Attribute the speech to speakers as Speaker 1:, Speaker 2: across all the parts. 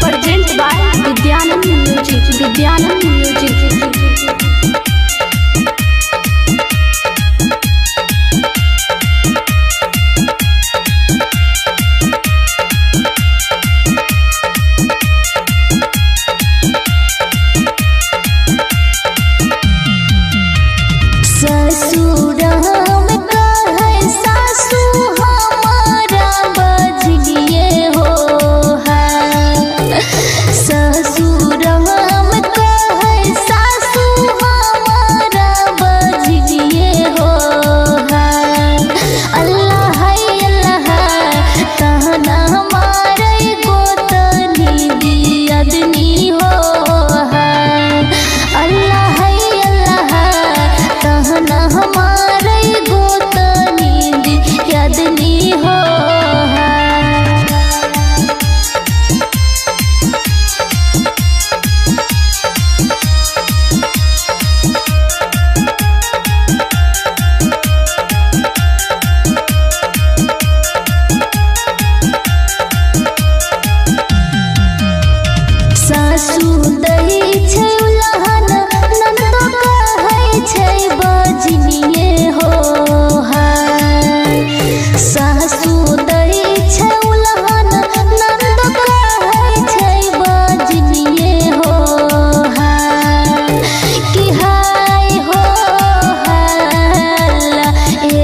Speaker 1: Present by Vidyanand music, Vidyanand music.
Speaker 2: ससुर हम कहै सासु हमारा बजलिए हो है। ससुर हम कहै सासु हमारा बजलिए हो है। अल्लाह है अल्लाह तहना हमारे गोतनी दियदनी हो है। अल्लाह है अल्लाह तहना हमारे गोतनी दियदनी हो है। सासु दै छै उलहन ननदो कहै छै बजनिए हो है। सासु दै छै उलहन ननदो कहै छै बजनिए हो है। कि हाय हो हल्ला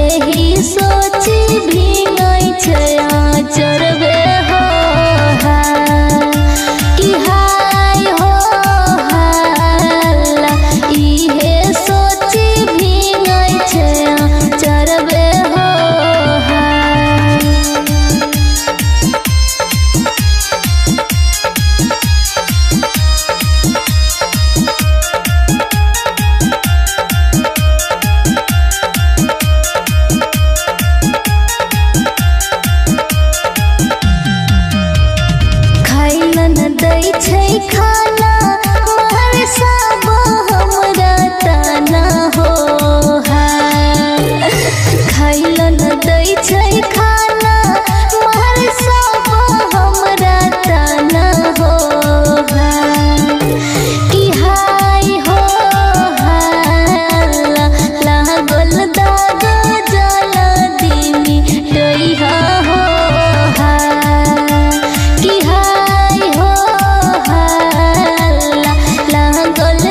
Speaker 2: एही सोची भीङै छै आँचरबे हो है। कि हाय हो हल्ला इहे सोची भीङै छै आँचरबे हो है। खाइलन दै छै खाना मार सब हमरा ताना हो है। खाइलन दै छै खाना मार सब हमरा ताना हो है। कि हाय हो हल्ला लागल दाग जला दिनी डइहा हो है। कि हाय हो हल्ला लागल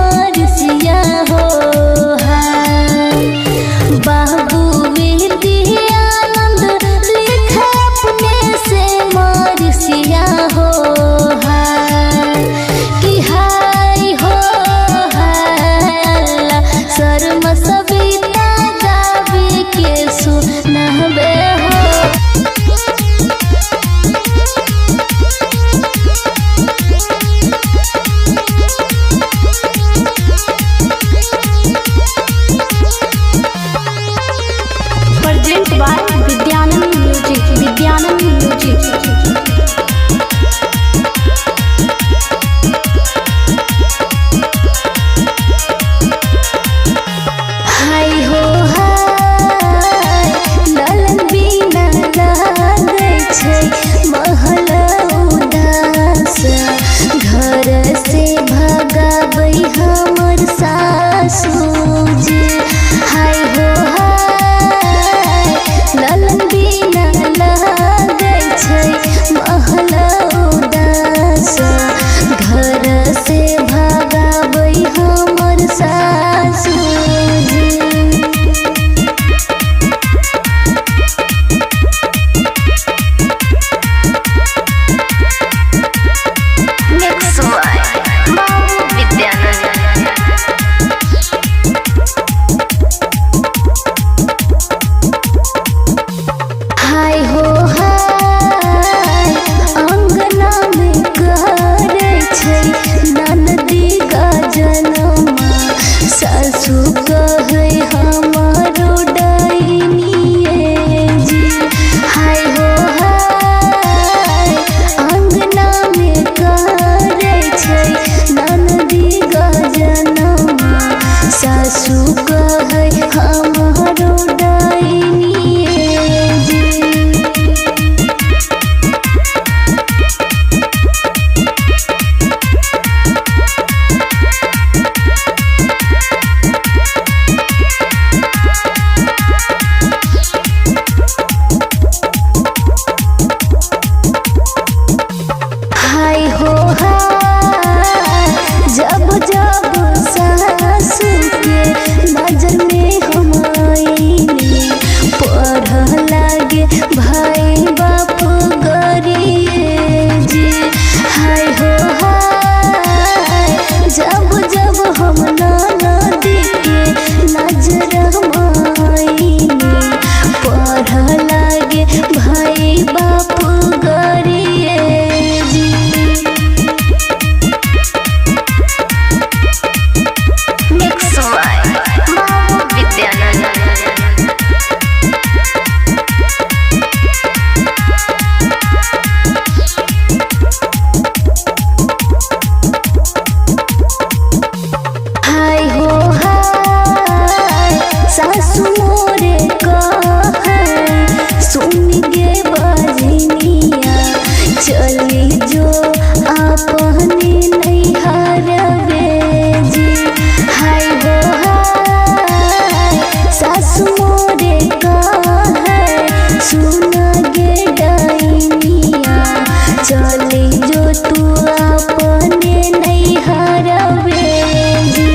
Speaker 2: मरसिया हो हाय। बाबू विद्यानंद लिख अपने से मरसिया हो हाय। कि हाय हो हाय अल्लाह शर्म सविता गावे के सुनाबे हो।
Speaker 1: Present by Vidyanand music, Vidyanand music.
Speaker 2: हाय हो हाय ललन बिना लागै छै महल उदास, घर से भगाबै हमर सासुजी। हाय हो हाय ललन बिना लागै छै महल उदास, घर से भगाबै हमर सासुजी।
Speaker 3: Mix by Babu Vidyanand.
Speaker 2: हाय हो हाय अंगना में करे छै ननदी गजनमा, सासु कहै हमारो डाइनिए जी। हाय हो हाय अंगना में करे छै ननदी गजनमा, सासु कहै हमारो डाइनिए जी। हाय हो हाय जब जब सासु के नजर में हम आईनी, पढ़ लागे भाई बाप गरिए जी। हाय हो हाय जब जब हम ननदी के नजर में आईनी, पढ़ लागे भाई बाप गरिए जी।
Speaker 3: Mix by Babu Vidyanand.
Speaker 2: हाय हो हाय सासु मोरे कहै सुन गे बजनिया, चली जो अपने नैहरवे जी। हाय हो हाय सासु मोरे कहै सुन गे डाइनिया, चली जो तू अपने नैहरवे जी।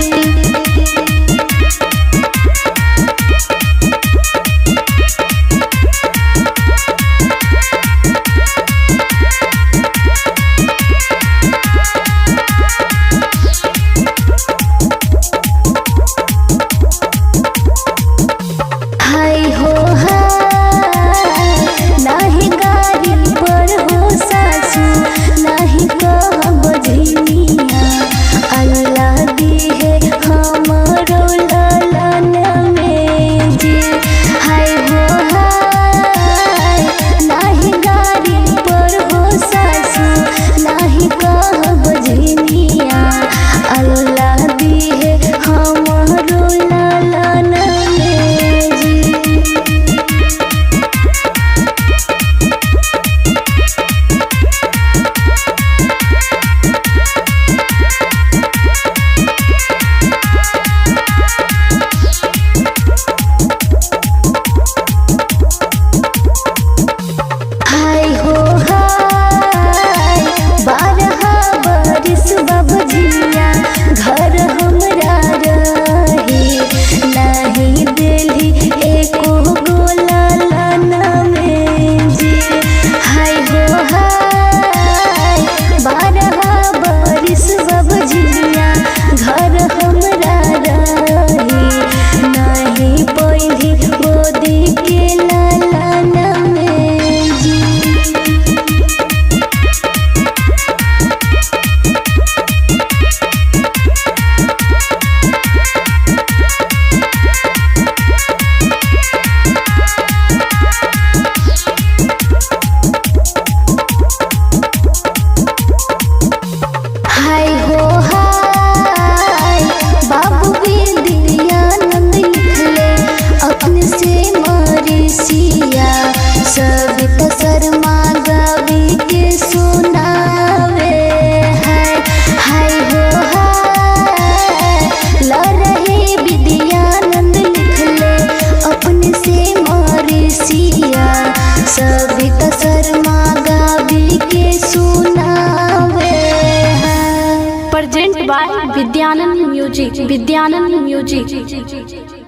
Speaker 1: By Vidyanand music, Vidyanand music.